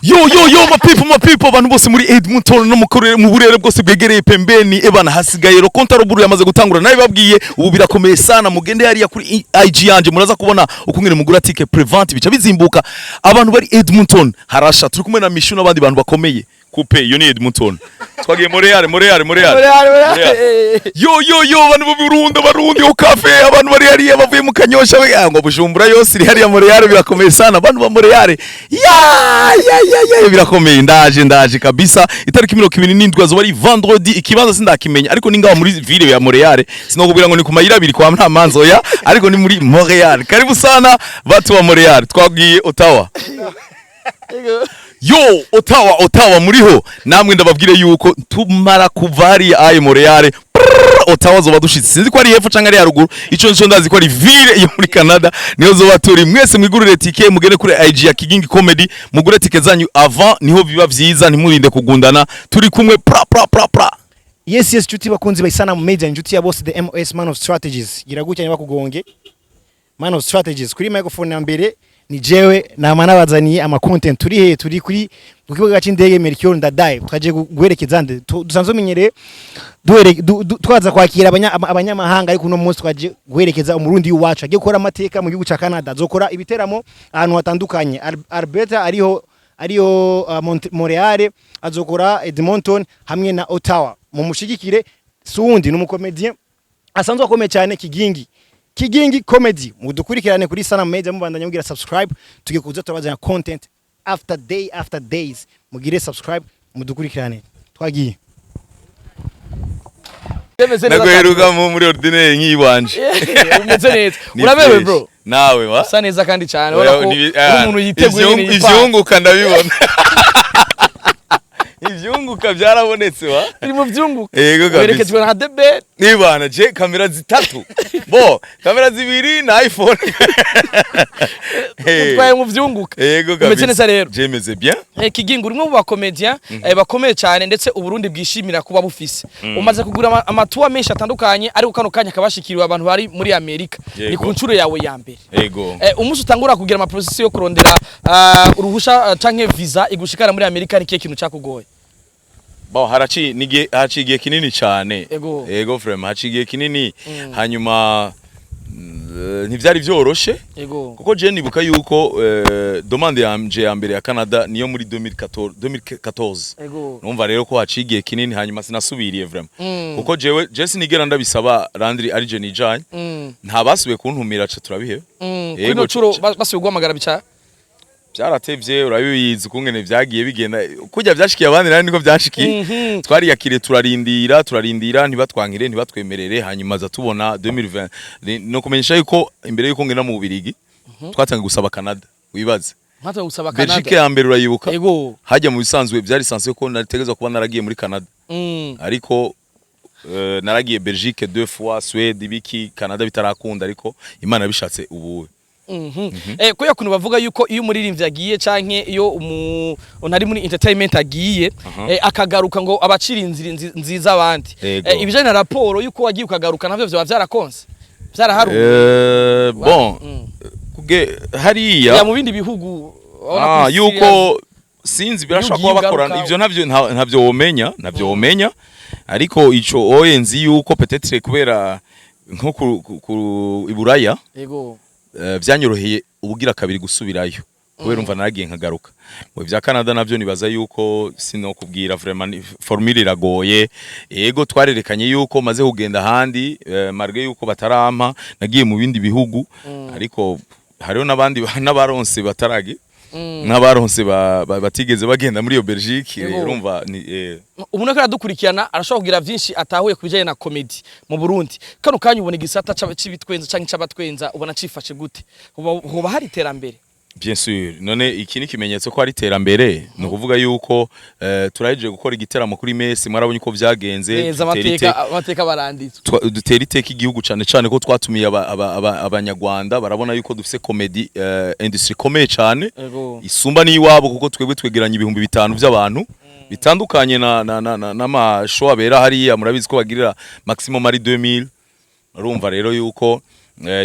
Yo yo yo, ma people, ma people, abantu bose muri Edmonton no mu burere bwose bwegereye pembeni, ebana, hasigaye ro konta ruburu yamaze gutangura. Nawe babwiye ubu birakomeye sana. Mugende hariya kuri IG yanje, muraza kubona ukungene mugura ticket prévente, bica bizimbuka. Abantu bari Edmonton harasha, turi kumwe na Mishu n'abandi bantu bakomeye. Coupe iyo ni Edmonton, twagiye Montreal, Montreal, Montreal. Montreal. Yo yo yo, abantu bo Burundi, abarundi au café, abantu bari hariya bavuye mu Kanyosha, we ngo Bujumbura yose iri hariya Montreal, birakomeye sana. Abantu ba Montreal, ya ya ya ya, birakomeye. Ndaje, ndaje kabisa. Itariki 27 azoba ari vendredi. Ikibanza sindakimenya, ariko ni ngaho muri ville ya Montreal. Sinokubwira ngo ni ku mayira abiri kwa nta manzo ya, ariko ni muri Montreal. Karibu sana batu wa Montreal. Twagiye Ottawa. Yo, Ottawa, Ottawa muriho namwe? Ndababwire yuko tumara kuva hariya aye Montreal, prrr, Ottawa zoba dushitse. Sinzi ko ari hepfo canke ari haruguru, ico nico ndazi ko ari ville yo muri Canada, niyo zoba turi. Mwese mwigurire tike, mugere kuri IG ya Kigingi Comedy, mugure tike zanyu avant, niho biba vyiza, ntimurinde kugundana. Turi kumwe, pra pra pra pra. Yes, nshuti bakunzi ba Isanamu Media, inshuti ya bose, the MOS, man of strategies, gira gutya ntibakugonge, man of strategies kuri microphone ya mbere ni jewe nama nabazaniye ama content. Turi he? Turi kuri ku kibuga c'indege Melchior Ndadaye. Twaje guherekeza nde? Dusanzwe menyereye twaza kwakira abanyamahanga, ariko uno munsi twaje guherekeza umurundi w'iwacu agiye gukora amateka mu gihugu ca Canada. Azokora ibiteramo ahantu hatandukanye, Alberta ariho Montreal, azokora Edmonton hamwe na Ottawa. Mumushigikire, suwundi ni umukomedien asanzwe akomeye cyane, Kigingi, Kigingi Comedy. Mudukurikirane kuri Sana Media, mubandanya mugira subscribe, tugiye kuza turabazana content after day after days. Mugire subscribe, mudukurikirane, twagiye. Bemeze neza. Naguheruka muri ordinaire nk'iwanje. Cyane. Umeze neza. Ni Uraberewe, fresh. bro. Nawe wa Usa neza kandi cyane. Urabona ko uri umuntu yiteguye nyine yipanga. Ivyunguka ndabibona, ivyunguka byarabonetse wa. Iri mu vyunguka. Yego kabisa. Werekejwe na Debe. Nibana je kamera zitatu, bo kamera zibiri na iPhone. Hey. Utwaye mu vyunguka. Yego kabisa. Umeze neza rero. Je meze bien. Kigingi, uri umwe mu bakomedian bakomeye cyane ndetse Uburundi bwishimira kuba bufise. Umaze kugura amatuwa menshi atandukanye, ariko kano kanya kabashikiriwe abantu bari muri Amerika. Ni ku nshuro yawe ya mbere. Yego. Umunsi utangura kugira ama processus yo kurondera uruhusha canke visa igushikana muri Amerika, ni kihe kintu cyakugoye? Bon, haraci nige haci igihe kinini cyane. Yego. Yego, vraiment haci igihe kinini. Hanyuma ntivyari vyoroshe. Kuko je nibuka yuko demande yanje ya mbere ya Canada niyo muri 2014, 2014. Numva rero ko haciye igihe kinini, hanyuma sinasubiriye vraiment. Kuko jewe je sinigera ndabisaba Landry, ari je nijanye. Nta basubiye kuntumira, ca turabiheba. Kuri Yego, no curo basubiye guhamagara bica Byaratevye, urabizi ukungene vyagiye bigenda, kurya vyashikiye abandi nari niko vyashikiye. Twariyakiriye, turarindira, turarindira, ntibatwankire, ntibatwemerere, hanyuma za tubona 2020. No kumenyesha yuko imbere yuko ngenda mu Bubirigi twatangiye gusaba Canada, wibaze. Mpata gusaba Belgique Canada. ya mbere urayibuka? Yego. Hajya mu bisanzwe byari sanzwe ko naritegerezwa kuba naragiye muri Canada, ariko naragiye Belgique deux fois, Suède, ibiki, Canada bitarakunda, ariko Imana bishatse ubu. Kubera kuntu bavuga yuko iyo umuririmbyi agiye canke iyo umuntu ari muri entertainment agiye akagaruka ngo abacira inzira nziza abandi. Ibijanye na raporo yuko wagiye ukagaruka, navyo vyoba vyarakonse, vyaraharuwe? Bon, kuge hariya ya mu bindi bihugu urabona ko isi yuko sinzi, birashobora Iyo kuba bakorana ugiye ivyo ntavyo womenya, ntavyo womenya, ariko ico oye nzi yuko peut-être kubera nko ku iburaya vyanyoroheye ubugira kabiri gusubirayo, kubera umva naragiye nkagaruka. Mu vya Canada navyo nibaza yuko sino kubwira vraiment, formule iragoye. Yego, twarerekanye yuko maze kugenda ahandi, malgré yuko batarampa, nagiye mu bindi bihugu, ariko hariho n'abandi n'abaronse batarage n'abaronse batigeze bagenda muri iyo Belgique. Urumva ni Umuntu ariko aradukurikirana arashobora kugira vyinshi atahuye ku bijanye na comedy mu Burundi. Kano kanya ubona igisata c'ibitwenza canke c'abatwenza, ubona cifashe gute? Hoba hari iterambere? Bien sûr, none iki ni ikimenyetso ko ari iterambere. Ni ukuvuga yuko turahejeje gukora igiteramo kuri Mesi, mwarabonye uko vyagenze. Neza. Dutera Amateka baranditswe. Dutera iteka igihugu, cane cane ko twatumiye abanyarwanda, barabona yuko dufise comedy industry ikomeye cane, isumba n'iwabo, kuko twebwe twegeranya 5000 by'abantu, bitandukanye na n'amashow abera hariya. Murabizi ko bagirira maximum ari 2000. Urumva rero yuko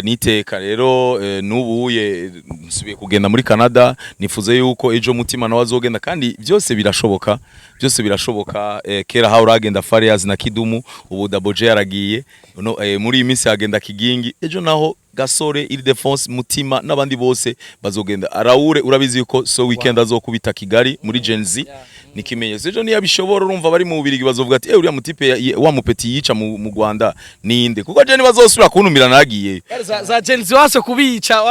Niteka rero n'ubuye nsubiye kugenda muri Canada, nifuze yuko ejo Mutima nawe azogenda, kandi byose birashoboka, byose birashoboka. Kera haho uragenda Farias na Kidumu, ubu Double J yaragiye no, muri iyi minsi hagenda Kigingi, ejo naho Gasore, Ildefonse, Mutima n'abandi bose bazogenda. Raoul urabizi yuko so weekend azokubita Kigali muri Gen Z, ni kimenyetso. Ejo niyo abishobora, urumva bari mu Bubirigi bazovuga ati: "Eh, uriya mutipe wa mupeti yica mu Rwanda ninde?" Kuko je ntibazosubira kuntumira nagiye. Za Gen Z wase kubica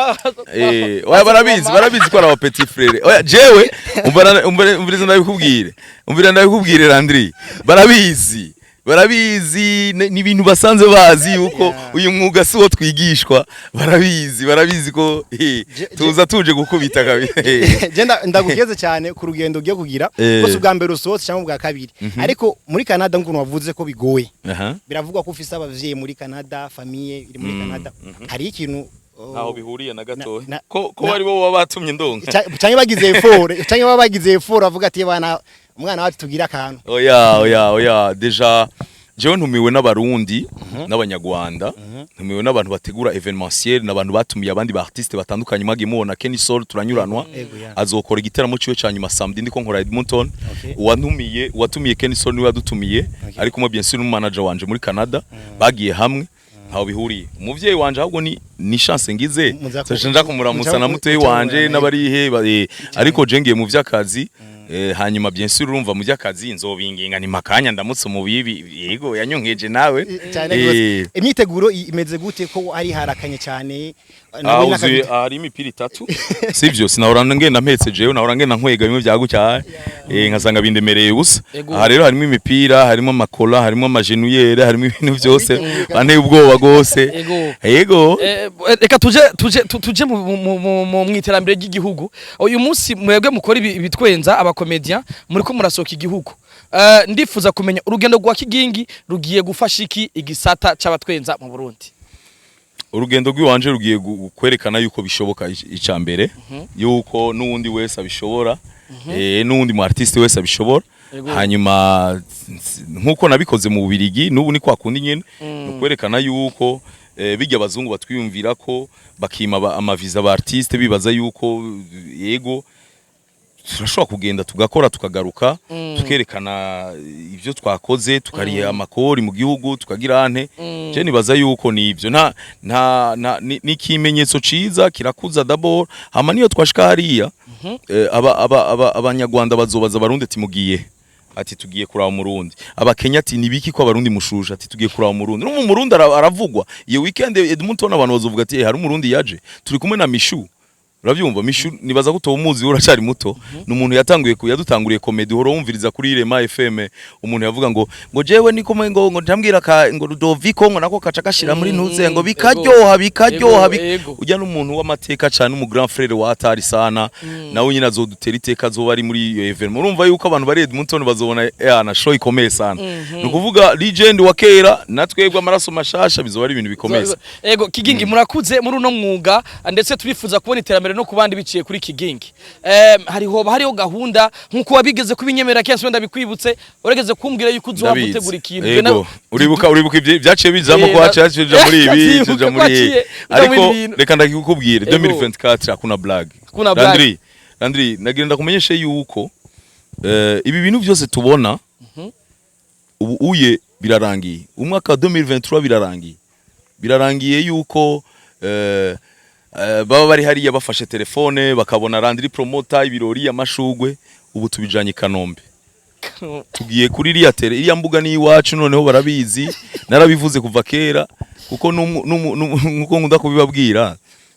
Oya, barabizi ko ari aba petit frère. Oya, jewe umviriza ndabikubwire, umvira ndabikubwire Landry, barabizi, ni ibintu basanze bazi yuko uyu mwuga si uwo twigishwa. Barabizi ko tuza tuje gukubita kabiri. Je ndagukeze cyane ku rugendo ugiye kugira, ko si ubwa mbere usohotse cyangwa ubwa kabiri, ariko muri Canada nk'ukuntu wavuze ko bigoye, biravugwa ko ufise abavyeyi muri Canada, famille iri muri Canada, hari ikintu oh, Ntaho bihuriye na gatoya. Ko na- bari bo baba batumye ndonka. Canke bagize effort, canke baba bagize effort bavuga ati: "Bana, umwana wacu tugira akantu." Oya, oya, oya, déjà jewe ntumiwe n'Abarundi n'Abanyarwanda, ntumiwe n'abantu bategura événementiel, n'abantu batumiye abandi ba artiste batandukanye. Mwagiye mubona Kenny Sol turanyuranwa, Ego, ya. azokora igiteramo ciwe ca nyuma samedi ndiko nkora Edmonton. Uwantumiye, uwatumiye Kenny Sol niwe yadutumiye, ari kumwe bien sûr n'umanager wanje muri Canada, bagiye hamwe. Ntaho bihuriye umuvyeyi wanje, ahubwo ni chance ngize nja kumuramutsa na mutoyi wanje n'abarihe ariko je ngiye mu vy'akazi. Hanyuma bien sûr urumva mu vy'akazi nzobinginga ni makanya ndamutse umubibi, yego yanyonkeje nawe. Cyane gose. Imyiteguro imeze gute ko ari harakanye cyane? Ah, uzi hari imipira itatu sivyo? Sinahora ngenda mpetse jewe, nahora ngenda nkwega bimwe bya gutya, nkasanga bindemereye ubusa. Aha rero harimo imipira, harimo amakola, harimo amagenouillères, harimo ibintu byose, banteye ubwoba gose. Ego. Yego. Reka tuje mu iterambere ry'igihugu. Uyu munsi mwebwe mukora ibitwenza abakomedia muriko murasohoka igihugu. Ndifuza kumenya urugendo rwa Kigingi rugiye gufasha iki igisata c'abatwenza mu Burundi? Urugendo rw'iwanje rugiye kwerekana yuko bishoboka, ica mbere yuko n'uwundi wese abishobora, n'uwundi mu artiste wese abishobora. Hanyuma nkuko nabikoze mu Bubirigi, n'ubu ni kwa kundi nyene, ni ukwerekana yuko bijya abazungu batwiyumvira ko bakima amaviza aba artiste, bibaza yuko yego turashobora kugenda tugakora tukagaruka, tukerekana ibyo twakoze, tukariha amakori mu gihugu, tukagira ante. Je nibaza yuko nibyo nta ni ikimenyetso ciza kirakuza d'abord. Hama niyo twashika hariya, aba aba aba Abanyarwanda bazobaza Abarundi ati: "Mugiye?" Ati: "Tugiye kuraba Umurundi." Abakenya ati: "Nibiki ko Abarundi mushusha?" Ati: "Tugiye kuraba Umurundi." No mu Murundi aravugwa iyo weekend Edmonton, abantu bazovuga ati: "Eh, hari Umurundi yaje turi kumwe na Mishu." Urabyumva, Mishu nibaza ko utomuzi, uracari muto. Ni umuntu yatanguye yadutanguriye comedy, uhora wumviriza kuri Rema FM, umuntu yavuga ngo jewe niko ngo ndambwira ka ngo Rudoviko ngo nako kaca gashira muri ntuze ngo bikaryoha bikaryoha. Ujya n'umuntu w'amateka cyane, umu grand frère wa Atari sana, nawe nyine azodutera iteka, azoba ari muri iyo événement. Urumva yuko abantu bari Edmonton bazobona na show ikomeye sana, ni ukuvuga legend wa kera na twebwe amaraso mashasha, bizoba ari ibintu bikomeye. Ego Kigingi, murakuze muri uno mwuga, ndetse turifuza kubona iterambere no ku bandi biciye kuri Kigingi. Hariho gahunda nkuko wabigeze kubinyemera kenshi, wenda bikwibutse, urageze kumbwira yuko uzoba Ndabizi. gutegura ikintu. Yego, uribuka ibyo byaciye bizamo ko haciye bija muri ibi, Ndavyibuka bija ko muri haciye uja ariko muri ibintu. Reka ndakikubwire. Ego. 2024 hakuna blague. Hakuna blague. Landry, nagira ndakumenyeshe yuko ibi bintu byose tubona ubu uye birarangiye. Umwaka wa 2023 birarangiye yuko baba bari hariya bafashe telefone bakabona Landry Promoter, ibirori, amashugwe. Ubu tubijanye i Kanombe, tugiye kuri iriya tere, iriya mbuga ni iwacu. Noneho barabizi, narabivuze kuva kera, kuko nkuko nkunda kubibabwira,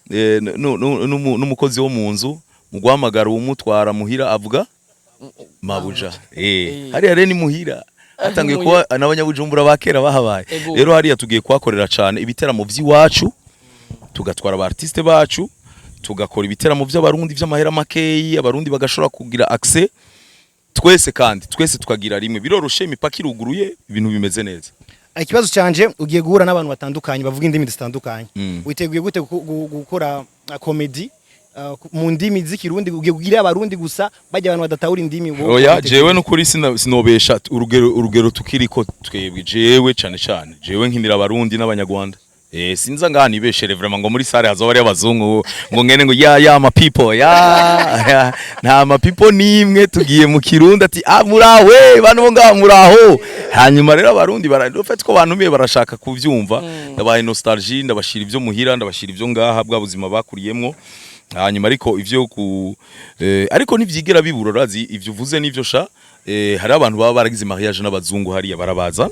n'umukozi wo mu nzu mu guhamagara uwumutwara muhira avuga mabuja. Hariya rero ni muhira, hatangiye kuba n'Abanyabujumbura ba kera bahabaye. Rero hariya tugiye kuhakorera cyane ibiteramo by'iwacu, tugatwara aba artiste bacu, tugakora ibiteramo by'Abarundi by'amahera makeyi, Abarundi bagashobora kugira accès twese, kandi twese tukagira rimwe. Biroroshe, imipaka iruguruye, ibintu bimeze neza. Ikibazo canje, ugiye guhura n'abantu batandukanye bavuga indimi zitandukanye. Witeguye gute gukora comedy mu ndimi z'Ikirundi? Ugiye kugira Abarundi gusa, bajya abantu badatahura indimi, wowe Oya, witeguye? Jewe nukuri sinobesha, urugero tukiriko twebwe, jewe cane cane jewe nkinira Abarundi n'Abanyarwanda. Sinza ngaha nibeshere vraiment ngo muri salle hazoba ari abazungu, ngo ngene ngo ya ma people ya nta ma people nimwe. Tugiye mu Kirundi, ati ah, murawe bantu bo ngaha, muraho. Hanyuma rero Abarundi bara fait ko bantumiye barashaka kuvyumva, ndabaye nostalgie, ndabashira ivyo muhira, ndabashira ivyo ngaha bwa buzima bakuriyemwo. Hanyuma ariko ivyo ku ariko ntivyigera bibura. Urazi ivyo uvuze nivyo sha, hari abantu baba baragize mariage n'abazungu hariya, barabazana,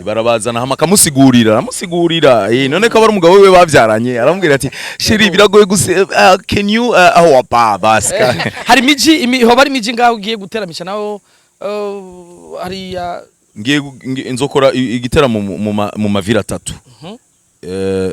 barabazana, hama akamusigurira, aramusigurira, none ko ari umugabo wiwe bavyaranye, aramubwira ati chéri, biragoye guse, can you oh ba baska. Hari imiji hoba hari imiji ngaho ugiye guteramisha nawo hariya? Ngiye nzokora igiteramo mu ma villes atatu.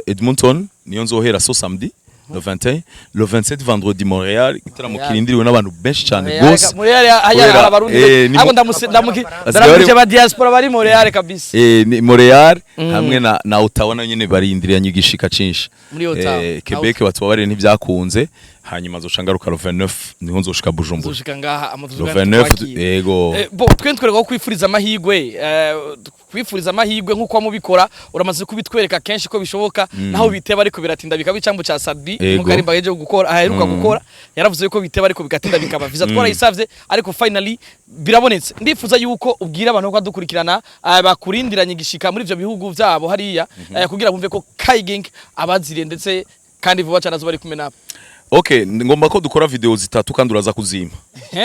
Edmonton niyo nzohera, so samedi le 21, le 27 vendredi Montreal, igiteramo Montreal. kirindiriwe n'abantu benshi cyane gose. Montreal haya Kubera, hari Abarundi ni abo ndamuse ndamuki Basigaye ndaramukije ba diaspora bari Montreal kabisa. Ni Montreal hamwe na Ottawa nayo nyene barindiranye igishika cinshi. Muri Ottawa. Quebec batubabarire ntibyakunze. Hanyuma nzoca ngaruka le 29, niho nzoshika Bujumbura. Uzoshika ngaha amazu Le 29, yego. Bo twe twereka ko kwifuriza amahirwe, kwifuriza amahirwe nkuko wamubikora, uramaze kubitwereka kenshi ko bishoboka naho biteba ariko biratinda bikaba. Icambu ca Sabi nkuko ari mbageje gukora, aheruka gukora, yaravuze ko biteba ariko bigatinda bikaba. Visa twarayisavye ariko finally birabonetse. Ndifuza yuko ubwira abantu ko badukurikirana, bakurindiranye igishika muri ivyo bihugu vyabo hariya, kugira bumve ko Kigingi abaziriye ndetse kandi vuba cyane azoba ari kumwe nabo. Okay, ngomba ko dukora video zitatu kandi uraza kuzima.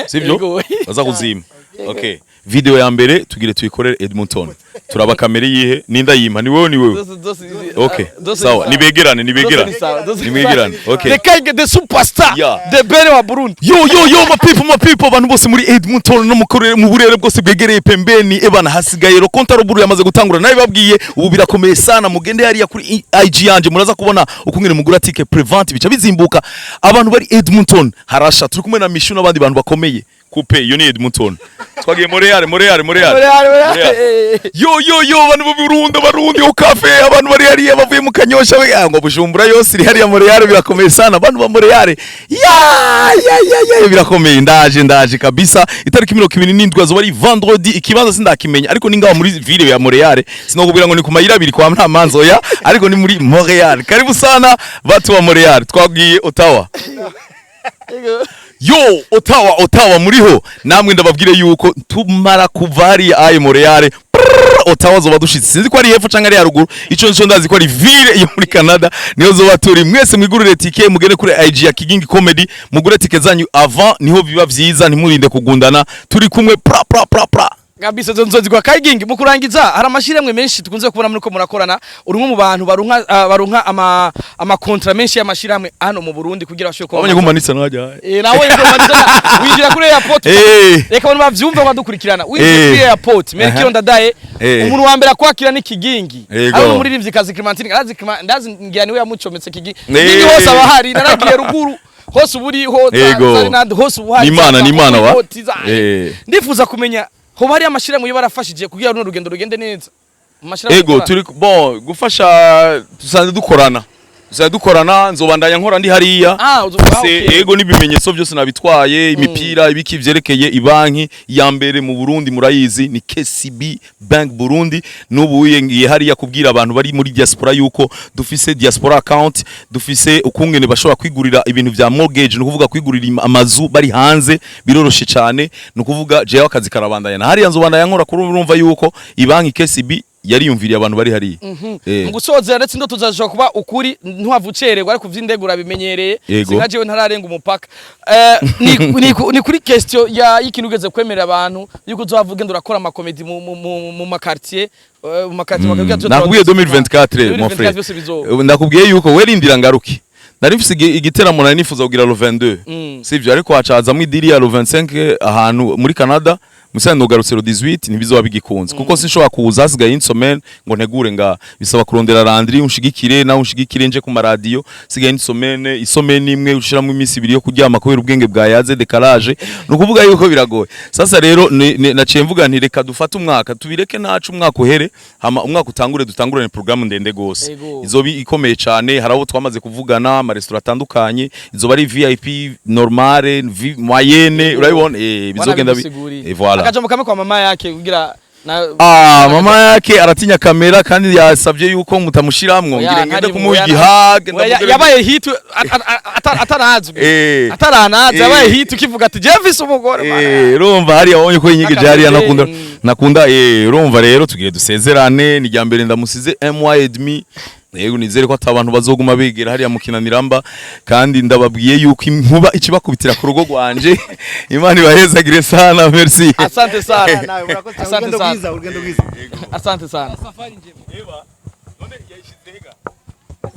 Sivyo? Yego. Uraza kuzima. Okay, video ya mbere tugire tuyikorere Edmonton. Turaba kamera yihe? Ninda yimpa? Ni wewe, ni wewe? Zose, zose. Okay. Zose. Sawa, nibegerane, nibegerane. Zose ni sawa, zose ni Nibegerane. Okay. The Kigingi, the superstar, the bene wa Burundi. Yo yo yo, ma people, ma people, abantu bose muri Edmonton no mu burere bwose bwegereye pembeni, ebana hasigaye ro compte à rebours yamaze gutangura, nawe babwiye ubu birakomeye sana. Mugende hariya kuri IG yanje, muraza kubona ukungene mugura ticket prévente, bica bizimbuka. Abantu bari Edmonton harasha, turi kumwe na Mishu n'abandi bantu bakomeye. Coupe iyo ni Edmonton. Twagiye Montreal, Montreal, Montreal. Montreal. Yo yo yo, abantu bo Burundi, Abarundi au café, abantu bari hariya bavuye mu Kanyosha we, ngo Bujumbura yose iri hariya Montreal, birakomeye sana. Abantu ba Montreal, ya ya ya ya, birakomeye. Ndaje, ndaje kabisa. Itariki 27 azoba ari vendredi. Ikibanza sindakimenya ariko ni ngaho muri ville ya Montreal. Sinokubwira ngo ni ku mayira abiri kwa nta manzo ya, ariko ni muri Montreal. Karibu sana batu wa Montreal. Twagiye Ottawa. Yo, Ottawa, Ottawa muriho namwe, ndababwire yuko tumara kuva hariya aye Montreal, prrr, Ottawa zoba dushitse. Sinzi ko ari hepfo canke ari haruguru, ico nco ndazi ko ari ville yo muri Canada, niyo zoba turi. Mwese mwigurire tike, mugere kuri IG ya Kigingi Comedy, mugure tike zanyu avant, niho biba vyiza, ntimurinde kugundana. Turi kumwe, pra pra pra pra. Kabisa zo nzozi kwa Kigingi. Mu kurangiza, hari amashirahamwe menshi tukunze kubona muri ko murakorana. Uri umwe mu bantu baronka ama contrat menshi y'amashirahamwe hano mu Burundi kugira bashobore kuba Wabonye ko manitse najya. Nawe winjira kuri airport, reka abantu bavyumve badukurikirana, winjira kuri airport Melchior Ndadaye, umuntu wa mbere akwakira ni Kigingi. Ari umuririmbyi kazi Clementine arazi ndazi ngira niwe yamucometse Kigingi. Kigingi hose aba hari, naragiye ruguru hose uba uriho, nandi hose uba uhari. Ni Imana, ni Imana wa. Ndifuza kumenya hoba hari amashirahamwe yo barafashije kugira runo rugendo rugende neza mu mashirahamwe Ego. mukorana. Turi bon gufasha, dusanzwe dukorana, dusanzwe dukorana, nzobandanya nkora ndi hariya. Ah, Se, okay. ego, n'ibimenyetso byose nabitwaye, imipira, ibiki vyerekeye ibanki ya mbere mu Burundi murayizi, ni KCB Bank Burundi. N'ubu ngiye hariya kubwira abantu bari muri diaspora yuko dufise diaspora account, dufise ukungene bashobora kwigurira ibintu vya mortgage, ni ukuvuga kwigurira amazu bari hanze, biroroshe cyane. Ni ukuvuga jewe akazi karabandanya na hariya, nzobandanya nkora kuri urumva yuko ibanki KCB yariyumviriye abantu bari hariya. Mu gusozera, ndetse indoto zashobora kuba ukuri, ntiwava ucererwa, ariko vy'indege urabimenyereye. Sinka jewe ntararenga umupaka. Ni kuri question ya y'ikintu ugeze kwemerera abantu yuko uzohava ugenda urakora ama comédie mu ma quartier, mu ma quartier bakabwira Nakubwiye 2024, mon frère. Byose bizoba. Ndakubwiye yuko werindira ngaruke. Nari mfise igiteramo nari nifuza kugira le 22, sivyo? Ariko hacazamwo i deal ya le 25 ahantu muri Canada. Musa nogarutse le 18, ntibizoba bigikunze kuko sinshobora kuza hasigaye une semaine ngo ntegure nga bisaba kurondera Landry unshigikire, nawe unshigikire, nje ku maradiyo sigaye une semaine, i semaine imwe ushiramo iminsi ibiri yo kuryama kubera ubwenge bwa yaze décalage, ni ukuvuga yuko biragoye. Sasa rero naciye mvuga nti reka dufate umwaka tubireke ntacu, umwaka uhere, hama umwaka utangure dutangurane programme ndende gose. Izoba ikomeye cyane. Hari abo twamaze kuvugana, amaresitora atandukanye, izoba ari VIP normale, moyenne, urabibona, bizogenda Wanabimusiguriye. Voilà. Akajambo kamwe kwa mama yake kugira Na Ah, mama yake aratinya kamera kandi yasabye yuko mutamushiramwo. Oya, Ngire ngende ntari kumuha oya, igihage. Oya, yabaye hit atarazwi. Ataranazi, yabaye hit ukivuga ati je mfise umugore, mana. Urumva hariya wabonye ko inyigeje hariya. Akabebe, Nakunda nakunda urumva rero tugire dusezerane, ni rya mbere ndamusize my edmi. Yego, nizere ko atabantu bazoguma begera hariya mu kinaniramba, kandi ndababwiye yuko inkuba ikibakubitira ku rugo rwanje. Imana ibahezagire sana, merci. Asante sana. Nawe urakoze cyane. Asante Urugendo sana. rwiza, urugendo rwiza. Asante sana. Eba, none yayishize hega.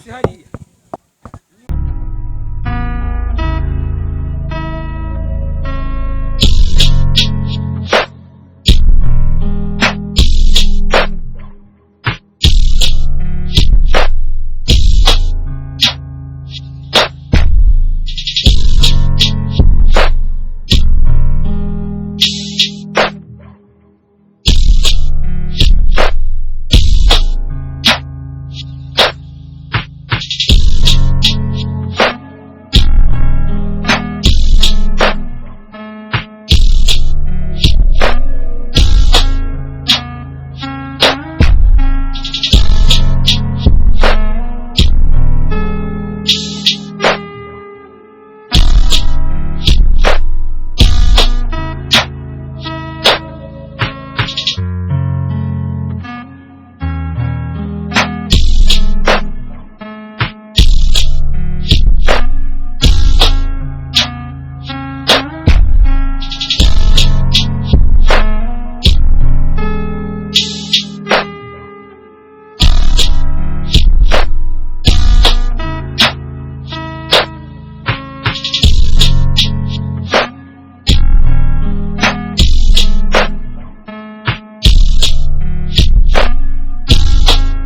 Si hariya.